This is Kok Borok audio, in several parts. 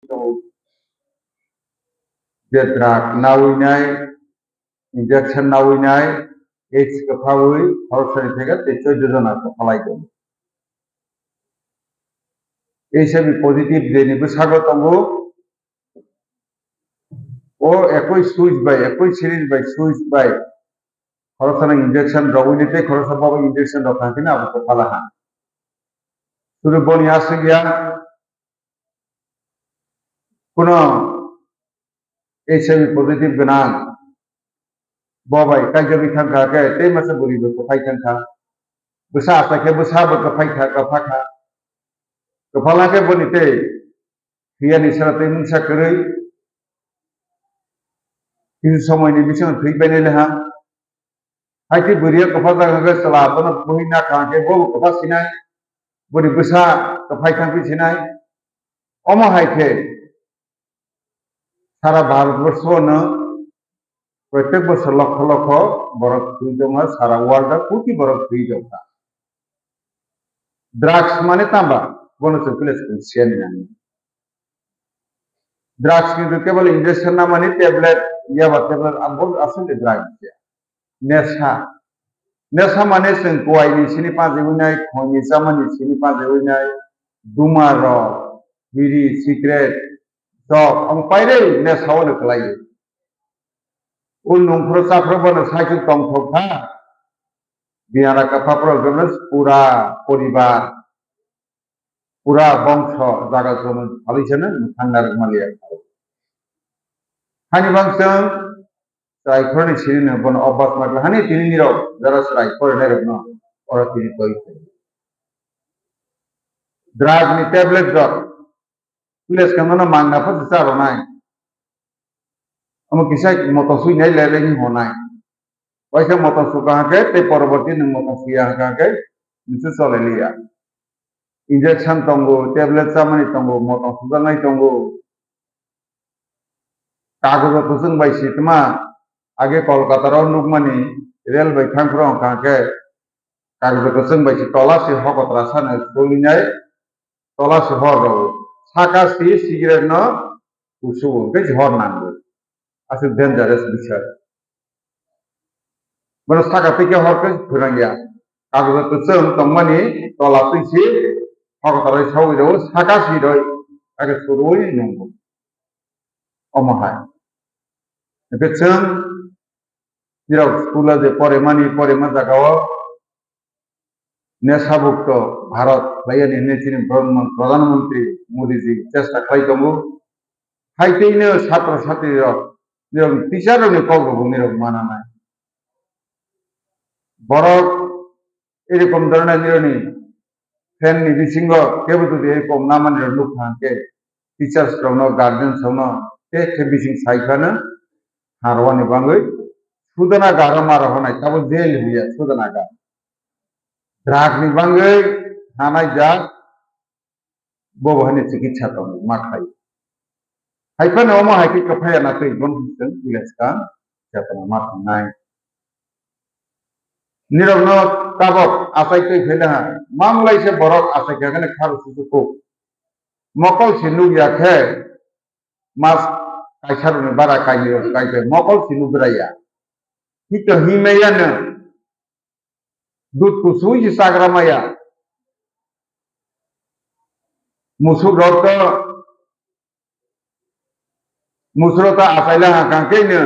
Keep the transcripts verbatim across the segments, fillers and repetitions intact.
tongo. Je drug nawi nai, injection nawi nai, AIDS kwphawi khoroksani theke tei chuddo jona kwphalai tongo. H I V positive jeni bwsago tongo, o ekoi switch bai, ekoi syringe bai, switch bai khoroksa no injection rogwi di tei khoroksa bobo injection rok kha khe abo kwphala ha. Sudu boni aswk ya, kuno H I V positive gwnang, bo bai kaijagwi thang kha khe tei masa bwrwi bo kwphai thang kha. Bwsa achai khe bwsa bo kwphai kha, kwpha kha. Kwphala khe boni tei thwiyani sara tei mungsa kwrwi kisi somoini bisingo thwi painai le ha. Hai khe bwrwi kwpha jaga khe chwla bono buhi na kha khe bo kwpha sinai, boni bwsa kwphai thang phi sinai. Omo hai khe sara Bharatborsho no protek bosor lokho lokho borok thwi tongma, sara world o koti borok thwi tongkha. Drugs mane tamba, bono chwng kile chwng siya ni nang. Drugs kintu kebal injection na mani tablet, yaba tablet, abo aswk de drugs ya. Nesa. Nesa mane chwng kuwai ni sini pajewi nai, khoi ni chamani sini pajewi nai, duma rok, biri, cigarette, jok, ang pairei nesa o no kwlai. O nungkhro chakhro bono cycle tongthok kha. Biyara kwpha phuru jono pura poribar, pura bongso jaga jono phalwi sano thangna rwk maliya. Hani bang chwng chwrai khorni sini no bono obas ma khlai hani tini nirok jara chwrai khorinai rokno oro tini koi khlai. Drug ni tablet rok pulis khe nono mangna pha cha rwnai. Omo kisa motom sui nai le le hinwi honai. Waisa motom suka hake tei poroborti nwng motom suya hake hake nisi chole liya. Injection tongo, tablet chamani tongo, motom sujaknai tongo. Kagojo kwchwng bai si tma age Kolkata rok nukmani rel bai thang phuru hwnkha hake kagojo kwchwng bai si tola si hokotra sano sulinai. Tola si hor rw-o. Saka si cigarette no kusu-o, hwnkhe si hor nango. Aswk dangerous bisai. Bono saka twi khe hor khe phwrang ya. Kagojo kwchwng tongmani tola twi si hokotoroi saui rw-o, saka si roi, age surui nungo. Omo hai. Hwnkhe chwng nirok school o je porimani, porima jaga o, Nesabukto Bharat khlaiyani hinwi chini Pradhan Mantri Modi ji chesta khlai tongo. Hai tei no satro satri rok, nirok teacher rokni kok rokbo nirok mana nai. Borok erokom dhoroner nirokni fan ni bisingo kebo jodi erokom namani rok nukha hwnkhe, teachers rokno, guardians rokno tei khe bising sai phano harwani bangwi sudana garo maro hwnai, tabo jail hwnwi ya sudana garo. Drug ni bangwi hanai jak, bobo hani chikitsa tongo ma khlai. Hai phano omo hai khe kwphai ya na twi bono chwng village ka chetona ma thangnai. Nirokno tabok achai twi phaila ha, mamlai se borok achai kha khe kharo susu kuk. Mokol se nuk ya khe mas kaisa rokni bara kainwi rok kai khe mokol se nuk gra ya. Hito himya ya no. Dud kusui se chagra maya. Musuk rok to, musuk rok to achaila hwnkha khe no,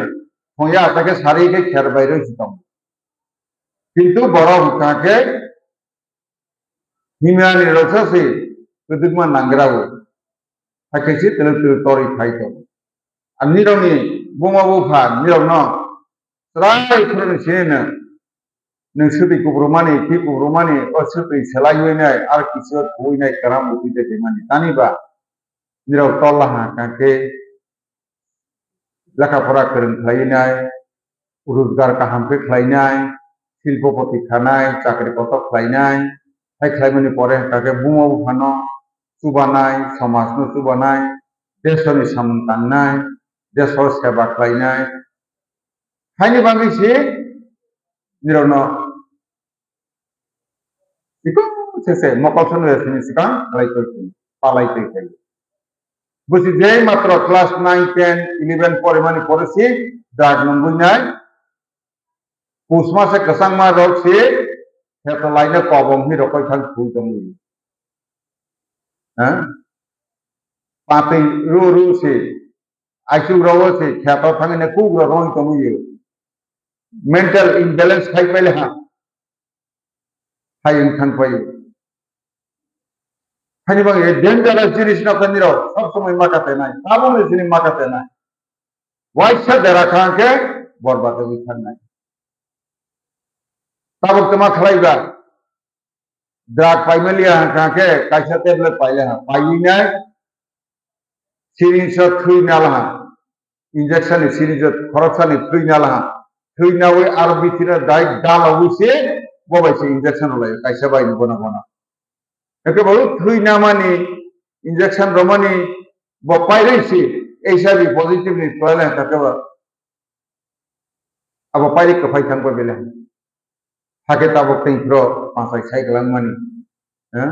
phungya achai khe sari khe kher bai rwi se tongo. Kintu borok hwnkha khe himyani roksa se kwdwkma nangra o. Hakhe se twlwk twlwk torwi phai tongo. Ani rokni buma bupha nirokno chwrai phuruni sini nwng, nwng swtwi kubrumani, twi kubrumani, o swtwi selaiwi nai, aro kisa thuwi nai, kwram butwi tei tongmani. Tani ba nirok tolla ha kha khe lekha pora kwrwng khlaiwi nai, rojgar kaham khe khlai nai, silpopoti khanai, chakri kotor khlai nai, hai khlaimani pore hwnkha khe buma buphano chubanai, somajno chubanai, desoni samung tangnai, deso seba khlainai, haini bagwi se nirokno Iko se se mokol sono sini sikang lai twi twi, palai twi twi. Busi je matro class nine, ten, eleven porimani pore si drug nungwi nai. Pusma se kwchangma rok si heto laina kobong hi rokoi thang thui tongwi. Ha? Patwi ru ru si, aichuk rogo si, kheto thangwi nai kuk rok roi tongwi. Mental imbalance khai paile ha. Hai wng thang pai. Hani bang e dangerous jinis no kani rok sob somoi maka tenai. Tabuk ni sini maka tenai. Waisa dera kha hwnkhe borbad wngwi thangnai. Tabuk tama khlai ba. Drug paimaliya hwnkha khe kaisa tablet paile ha. Paiwi nai. Syringe o thwi nala ha. Injection ni syringe o khoroksa ni thwi nala ha. Thwi nawi aro bithi no dai dala wi se bo bai se injection rwlai kaisa bai ni bona bona. Eke bo thwi namani injection romani bo pairwi si H I V positive ni toile hwnkha khe bo. Abo pairi kwphai thang bai bele. Hakhe tabuk tei phro pansai sai kwlangmani. Eh?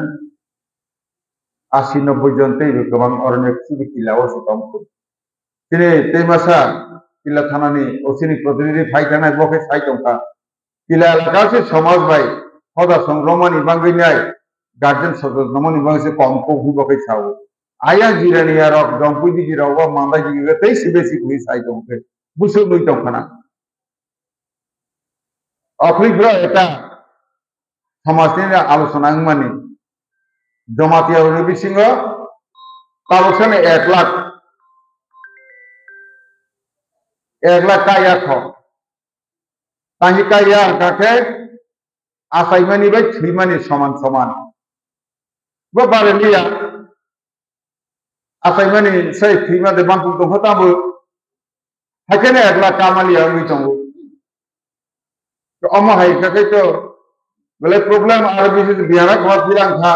Asi nobboi jon tei bo kwbang oroni chini kila o se tong kho. Chini tei masa kila thanani o chini protinidhi phai thangnai bo khe sai tong kha. Kila elaka se somaj bai hoda song romani bangwi nai guardian sojotnamani bangwi se kom kok hwnwi bo khe sao. Ayang jirani yarok, jongpui digi rok, o mandai digi rok tei sibe si hwnwi sai tong khe. Busuk nwi tong khana. Okhri bro eta somaj ni alochona wngmani. Jamatia rokni bisingo tabuk sani ek lakh, ek lakh kaya kho. Tangwi kaya hwnkha khe achaimani bai thwimani soman soman. Bo bare liya. Achaimani sai thwima de bampung tongkha tamo. Haikhe ne ek lakh kama liya wngwi tongo. To omo hai kha khe to belai problem aro bisi biyara khwa phirang kha.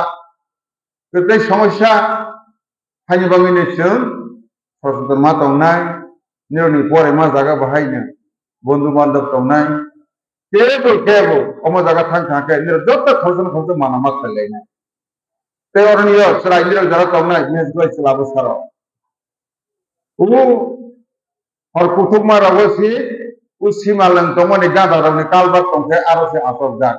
To tei somosya haini bagwi ni chwng sochotong ma tongnai, nirokni pore ma jaga bahaino bondhu bandhab tongnai, kebo kebo omo jaga thang thang khe nirok joto khoroksa khoroksa mana ma khlai lainai. Tei oroni yo chwrai nirok jora tongnai, mech bai chwla bwsarok. Ubu hor kuthukma rogo si, u simalwng tongmani gada rokni kalbak tongkhe aro se asokjak.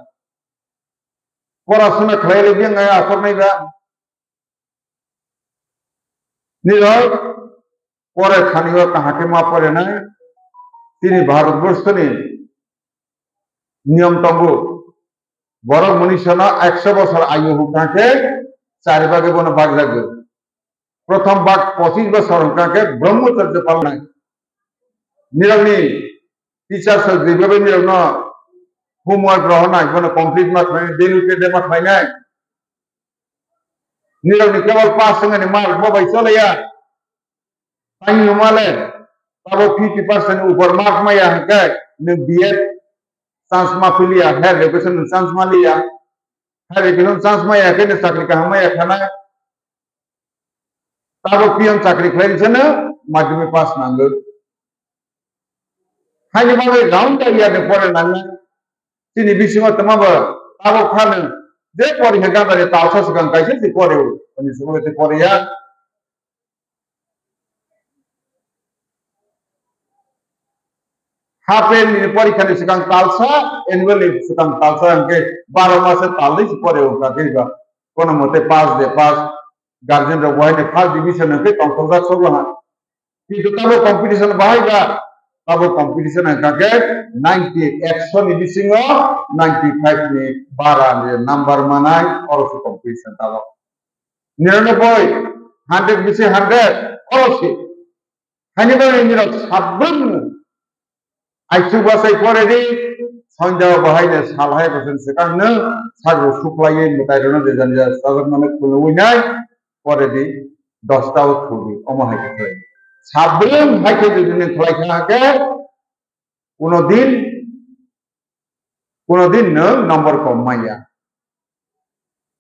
Porasuna khlai le biyang asoknai ba. Nirok pore thani o kaham khe ma pore nai. Chini Bharat borso ni niyom tongo. Borok munisa no ekso bosor ayu hwnkha khe chari bagwi bono bak jagwi. Prothom bak pochis bosor hwnkha khe Brahmacharya palnai. Nirokni teacher sir jebabe nirokno homework rohornai, bono complete ma khlainai, daily test ma khlainai. Nirokni kebal pass wngmani mark bo bai choliya. Tani hwnmale, abo fifty percent upor mark maya hwnkhe nwng B Ed chance ma piliya, higher education chance ma liya. Higher education chance maya khe nwng chakri kaham maya khanai. Tabuk peon chakri khlaini sano madhyamik pass nango. Haini bagwi round the year ni pore nangnai. Chini bisingo tongma bo tabuk phano je pore khe gandari talsa swkang kaisa se pore o. Ani swkang se pore ya. Half yearly ni porikha ni swkang talsa, annual ni swkang talsa hwnkhe baro mase talnwi se pore o kha khe ba. Kono mote pass de pass, guardian rok bo haino first division hwnkhe tongthokjak sobo ha. Kintu tabo competition bahai ba, tabo competition hwnkha khe ninety, ekso ni bisingo ninety five ni bara ni number manai, oro se competition tabo. Niranoboi, hundred bisi hundred, oro se. Haini bagwi nirok sabrumno aichuk bachai pore di, sonjao bahaino sal hai bwswk swkangno sagro suklaiwi mwtairokno jejani jesa chajakmano khulugwi nai pore di, dosta o thudi, omo hai khe khlai. Sabrum hai khe jodi nwng khlai kha khe, kuno din, kuno din nwng number kom maya.